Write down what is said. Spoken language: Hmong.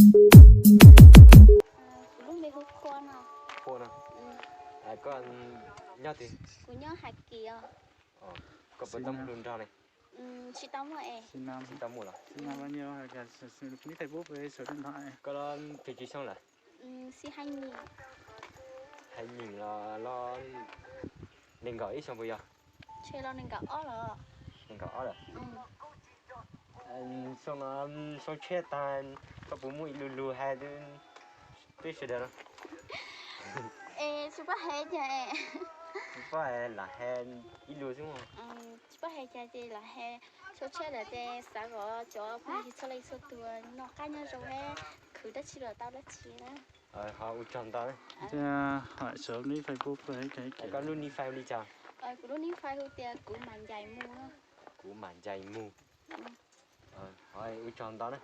Kuv lub npe hu Qhua no. Qhua no. Koj nyob twg? Kuv nyob Hais Kis os. Koj puas tau mus hluas nraug ne? Tsis tau mus es. Tsis tau mus los? Koj los pes tsawg xyoo lawm? Xib Hais Nyiam. Hais Nyiam los, los nees nkaum ib xyoo puas yog? Ntshe los nees nkaum ob los. Nees nkaum ob lawm. Xyoo no, xyoo tshiab tag koj puas muaj ib lu lus hais rau sawv daws no? Es tsis paub hais cas. Tsis paub hais, lam hais ib lu xwb mog. Tsis paub hais cas ces lam hais, xyoo tshiab lawm ces xav kom cov phooj ywg txhua leej txhua tus noj qab nyob zoo, khwv dab tsi los tau dab tsi na. Ho ua tsaug ntau. Hais saum nick Facebook puas hais cas? Koj lub nick Face li cas? Kuv lub nick Face hu tias Kuv Mam Ncaim Mus. Kuv Mam Ncaim Mus. Ho ua tsaug ntau na.